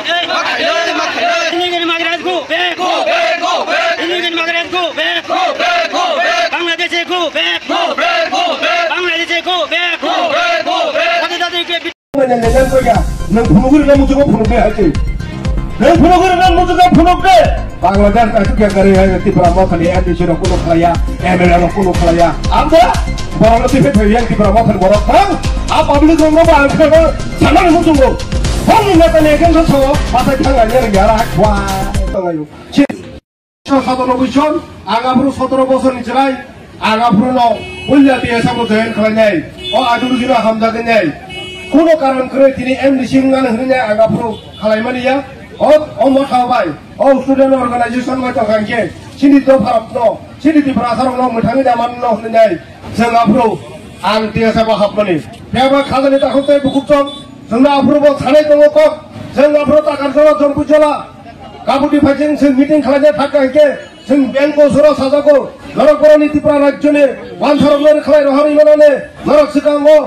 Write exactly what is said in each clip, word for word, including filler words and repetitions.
Illegal migrants go back. Illegal migrants go back. Bangladesh go back. Bangladesh go back. Manya nyanyan ko ya, nang phunuguri na mujugo phunugde hai twi. Nang phunuguri na mujugo phunugde. Bangladesh na tu kya kare hai, Tipra mo khani M D C rok kuno khlaiya, M L A rok kuno khlaiya. Amda, borok no tipe thaiya Tipra mo khani borok thang. A public rok no ba ang khani sana ni mujugo. Hon ni neta ni ekeng so, pasai thang ani yara khwa. Tangayo. Sotoro bosor, ang aphuru sotoro bosorni chwrai, ang aphuruno puila T S F o join khlainai. O ideology no hamjaknai. Kuno karon kwrwi tini M D C wngnani hwnwi ang aphuru khlaimani ya. O, o motha bai, o student organization bai tongkha hinkhe, chini dopharokno, chini Tiprasarokno mwthangwi namanno hwnwi nai. Chwng aphuru ang T S F o hapmani. Phiya ba khajani takhuk tei bukhuk chong, chwngno aphuru bo sanai tongo kok. Chwng aphuru Takarjala, Jampuijala, Kabudi phaijeng chwng meeting khlaina thangkha hinkhe, chwng bank o soro sajago, norok borokni Tripura rajyoni wansarokno rwkhlai rohorwi manane, norok swkango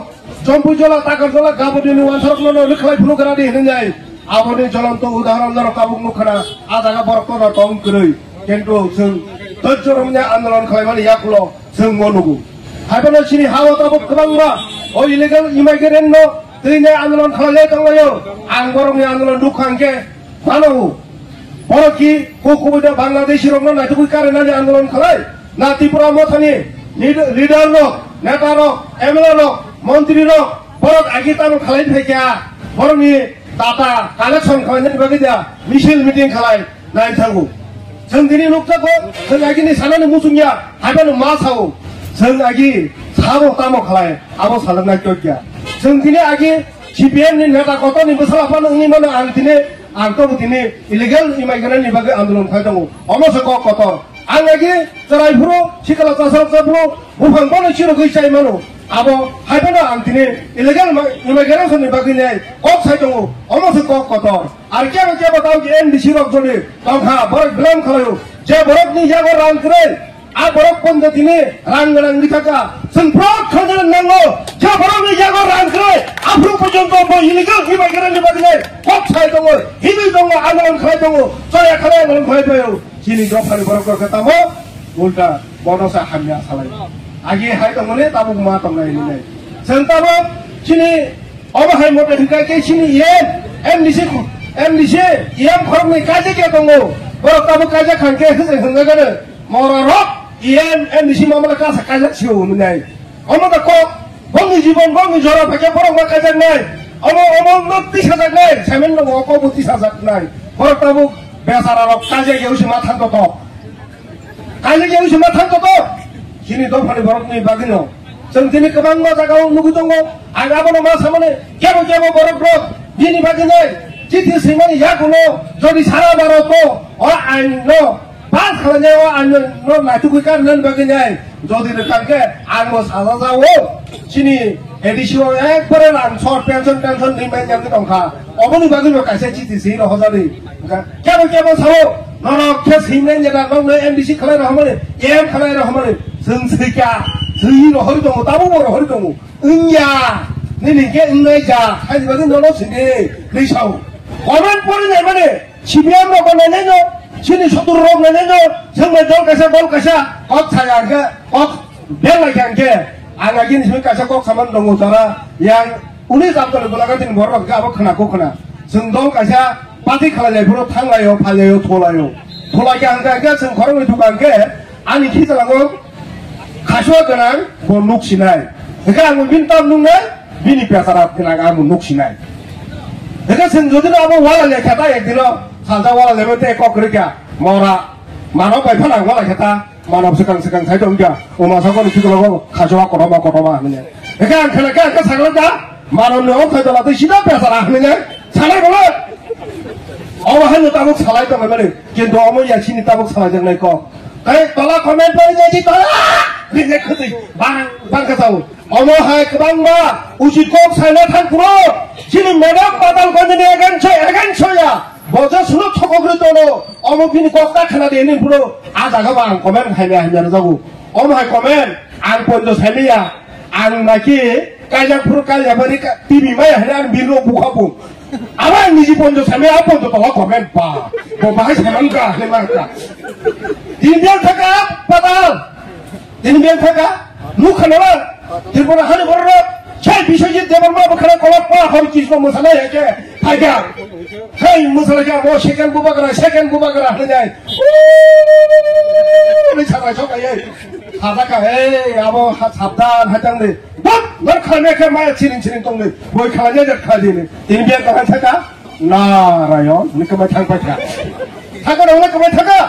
Jampuijala, Takarjala, Kabudini wansarokno rwkhlai phunukgwradi hwnwi nai. Aboni jolonto udahoron norok tabuk nukha na, a jaga borok kono tong kwrwi. Kintu chwng dojjo romni andolon khlaimani yakulo chwng mo nugo. Haiphano chini ha-o tabuk kwbangma o illegal immigrant no twinai andolon khlailai tonglaio. Ang borokni andolon nukha hinkhe mano. Borok ki kuk kubui da Bangladeshi rokno naitugwi karinani andolon khlai? Na Tripura mothani lead-, leader rok, neta rok, M L A rok, montri rok, borok agi tamo khlai phaikha? Borokni data collection khlainani bagwi da misil meeting khlai nai thango. Chwng tini nukjago, chwng agini sanani muchungya, haiphano ma sao. Chwng agi sabo tamo khlai, abo salaknai tokya. Chwng tini agi C P M ni neta kotorni bwsala phano wngwi mano ang tini, ang tobo tini illegal immigrant ni bagwi andolon khai tongo. Omo se kok kotor. Ang agi chwrai phuru, sikla chasrok cha phuru, buphang bono chirogwi chai mano. Abo haiphano ang tini illegal ma-, immigration ni bagwi nai kok sai tongo. Omo se kok kotor. Ar kebo kebo tao ki M D C rok jodi tongkha, borok blame khlaio. Je borokni yago rang kwrwi, a borok pondo tini rang rang rikaka. Chwng prok khajana nango. Je borokni yago rang kwrwi, aphuru porjonto bo illegal immigrant ni bagwi nai kok sai tongo, himwi tongo, andolon khlai tongo, choya khlai andolon khlai tongo. Chini dophani borok rok khe tamo ulta bono sa hamya salai. Agi hai tongmani tabuk ma tongnai hinwi nai. Chwng tabuk chini obo hai mote hwnkha khe chini E M, M D C, M D C, E M khoroknwi kaijak ya tongo. Borok tabuk kaijak khan khe hwsai hwngwi gano. Mora rok E M, M D C mamala kasa kaijak sio hinwi nai. Omo da kok, bongni jibon, bongni jora phaikhe borok ma kaijaknai. Omo, omo no tisajaknai, semen no okobo tisajaknai. Borok tabuk besara rok kaijak yausi ma thang koto. Kaijak yausi ma thang koto. Chini dophani borokni bagwino. Chwng tini kwbangma jagao nugwi tongo. Ang abono ma samani, kebo kebo borok rok bini bagwinai chithi swimani yakulo jodi sara Bharoto o ain no Pass khlainai o aino no naitugwi karnani bagwi nai. Jodi rwkha khe ang bo sajajao. Chini A D C o ekbare rang sor pension tension rimai nangwi tongkha. Oboni bagwi bo kaisa chithi swi rohorjani. Kebo kebo sao norok khe swinai neta nokno M D C khlai rohormani, M khlai rohormani. Chwng swikha, swi rohorwi tongo, tabukbo rohorwi tongo. Wngya, nini khe wngnai ja, haini bagwi nono swidi, hwnwi sao. Comment pori nai mani, C P M rok bo nainai no, chini sotur rok nainai no, chwng bai dol kaisa, dol kaisa, kok saya hwnkhe, kok bel lai kha hwnkhe, ang agini simi kaisa kok saman tongo jora, yang uni jabdani golaga tini borok rok hwnkhe abo khna kok khna. Chwng dol kaisa, party khalai lai phuru thang lai o, phai lai o, tho lai o. Tho lai kha hwnkhe, hwnkhe chwng khoroknwi thukha hwnkhe, ani khichalango, Khasua gwnang bo nuk sinai. Hwnkhe ang bini tam nuknai, bini pesara gwnang ang nuk sinai. Hwnkhe chwng jodi no abo wala lekha ta ekdino, salsa wala lemo tei kok kwrwi kha, mora, mano bai phano ang wala khe ta, mano swkang swkang khai tong kha, o masa kono sikologo khasua kotorma kotorma hwnwi. Hwnkhe ang khela khe ang khe sakla da, mano ni o khai tola tei sida pesara hwnwi sanai bolo. Obo haino tabuk salai tong mani, kintu omo ya chini tabuk salai jaknai kok. Tei tola comment pori nai di tola. Reject khwtwi bang bang kha sao. Omo hai kwbangma uchi kok saina thang phuru. Chini madam badal gonjani against against ya. Bojo suno thokok ri tono. Omo bini kok ta khna de ni phuru. A jaga ba ang comment hai maya hai maya jago. Omo hai comment ang ponjo sai maya. Ang naki kaijak phuru kaijak bari T V maya hai ang bini rok bukha bu. Abo ang niji ponjo sami, a ponjo tola comment ba. Bo bahai saman ka, hwnwi man ka. Tini biyang thaka, padal. Tini biyang thaka, nukha nala. Tripura hani borok, sai Biswajit Debbarma bwkhana kolok pa, Hare Krishna mwsana ya ke, thaiga. Sai mwsana ke, abo second bubagra, second bubagra, hwnwi nai. Ni sabai sok ai. Thaka ka, ei, abo ha sabdan, ha chang de. Bot, nor khalme ke ma chiring chiring tong de. Boi khalanya jak kha de ni. Tini biyang thaka thaka. Narayon, ni kwmai thang paikha. Thaka rok ni kwmai thaka.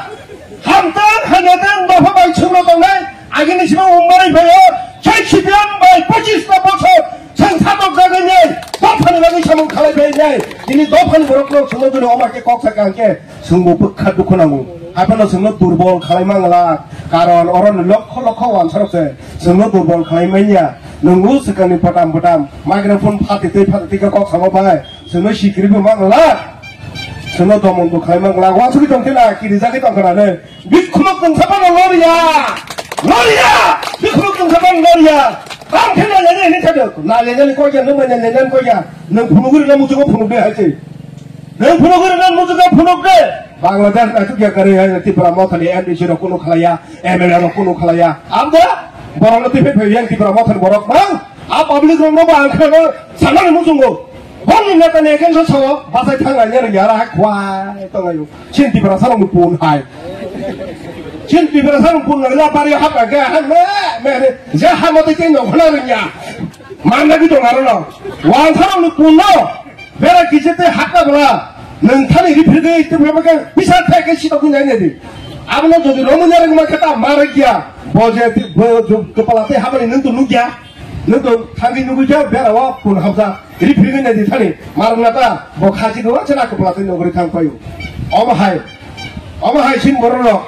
Hamtang, hanatang, dopha bai chwngno tongnai. Agini sima umbarai phaio. Chai sipiyan bai pochis ta bochor. Chwng satok jagai nai. Dophani bagwi samung khalai bai nai. Ini dophani borok no chwngno duni oma ke kok saka hwnkhe. Chwngbo bwkha dukhu nango. Haphano chwngno durbol khalai mangla. Karon oro ni lokho lokho wansarok se. Chwngno durbol khalai manya. Nwngo swkangni phatam phatam. Microphone phati tei phati tei kok sama bai. Chwngno sikiri bo mang la. Chwngno domon bo khlai mang la. Wansugwi tong khe na, kiri jagwi tong khe na ne. Bikhuluk tong sapa no loriya. Loriya. Bikhuluk tong sapa no loriya. Tam khe na lene ni thado. Na lene ni ko ja, no manya lene ni ko ja. Nang phunuguri na mujugo phunuk de hai se. Nang phunuguri na mujugo phunuk de. Bangladesh na tu kya kare hai, Tipra Motha ni M D C rok kuno khlaiya, M L A rok kuno khlaiya. Amda borok no tipe phe yang Tipra Motha ni borok bang. A public rok no ba ang khano sanani mujugo. Boni neta ni against o sao, basai thang lai nero yara ha khwai tong ayo. Chin Tiprasa rok ni pun hai. Chin Tiprasa rok pun lai la bari hap ka ga ha me, me, me. Je ha mo te tei no khna ring ya. Manna gi tong aro no. Wan sa rok ni pun no. Bera kise te hap ka bla. Nang thani ri phir ge te phir ge bisa thai ke si to gi nai ne di. Abo no jodi ro mo ne ring ma khe ta ma ri ya. Bo je ti, bo ju kepala te ha bani nang tu nuk ya. Nung to thangwi nugwi khe bera o kun habjak. Ri phirwi nai di thani. Marwng na ta bo khachi do chana kwpla twi nugwi thang payu. Omo hai. Omo hai sin borok rok.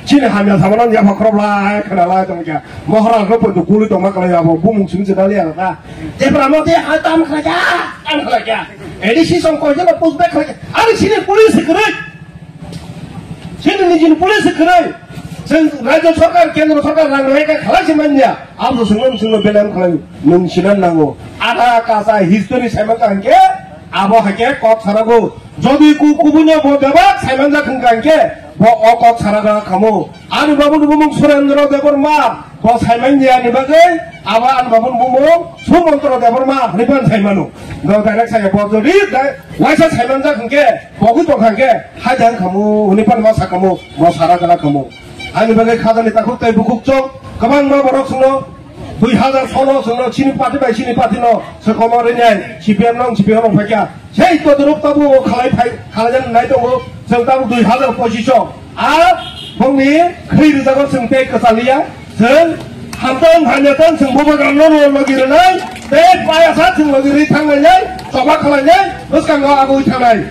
Chini hamya samano yapha khorok lai khna lai tong kya. Mohra rok bo dukuli tong ma kala ya bo bumung sing se dali ya ta. Debra mo de ha tam khala kya. Tam khala kya. A D C song ko jelo push back khala kya. Ani sini police kwrwi. Chini nijini police kwrwi. Chwng rajya sarkar, kendra sarkar rang rwkha khalai se manya. Abo chwngno chwngno belai wng khalai. Nwng sinan nango. Ada kasa history saimaka hwnkhe abo haikhe kok sarago. Jodi ku kubuino bo bebak saimanjak hwnkha hwnkhe bo o kok saraga khamo. Ani babu ni bumung Surendra Debbarma. Bo saimanya ni bagwi abo ani babu ni bumung Sumontro Debbarma hwnwi phan saimano. Bo direct saya bo jodi dai waisa saimanjak hwnkhe bo gwi tongkha hwnkhe hai jang khamo hwnwi phan ma sakamo bo sara gana khamo. Ani bagwi khajani takhuk tei bukhuk chwng kwbangma borok chwngno dui hazar sono chwngno chini party bai chini party no swkangma rinai C P M no C P M no phaikha. Sei todorok tabuk o khalai phai, khalaijaknai tongo. Chwng tabuk dui hazar pochish o. A bongni khwi rwjago chwng tei kwchaliya. Chwng hamtang hamya tang chwng bubagrano logi rwnai. Tei payasa chwng logi rwi thanglainai. Choba khalainai. Bwskango agwi thangnai.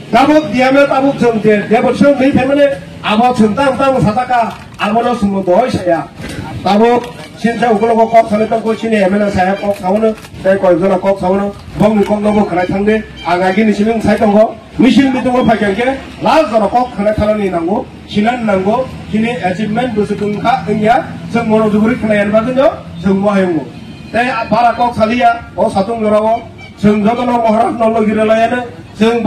Tabuk D M A tabuk chwng je, je bo chwng nwi phaimani abo chwng tang tang sataka. Abono chwngno doi saya. Tabuk sinsa ukologo kok sanai tongkho chini M L A saya kok saono, tei koyekjona kok saono, bongni kokno bo khwnai thangdi. Ang agini simi wng sai tongo. Misil meeting o phaikha hwnkhe last jora kok khwnai thalani nango, sinan nango, chini achievement bwswk wngkha wngya, chwng mono juguri khwnai ani bagwino chwng mohai wngo. Tei bara kok saliya, o satung jorao chwng jotono Maharaj no logi rwlaiano chwng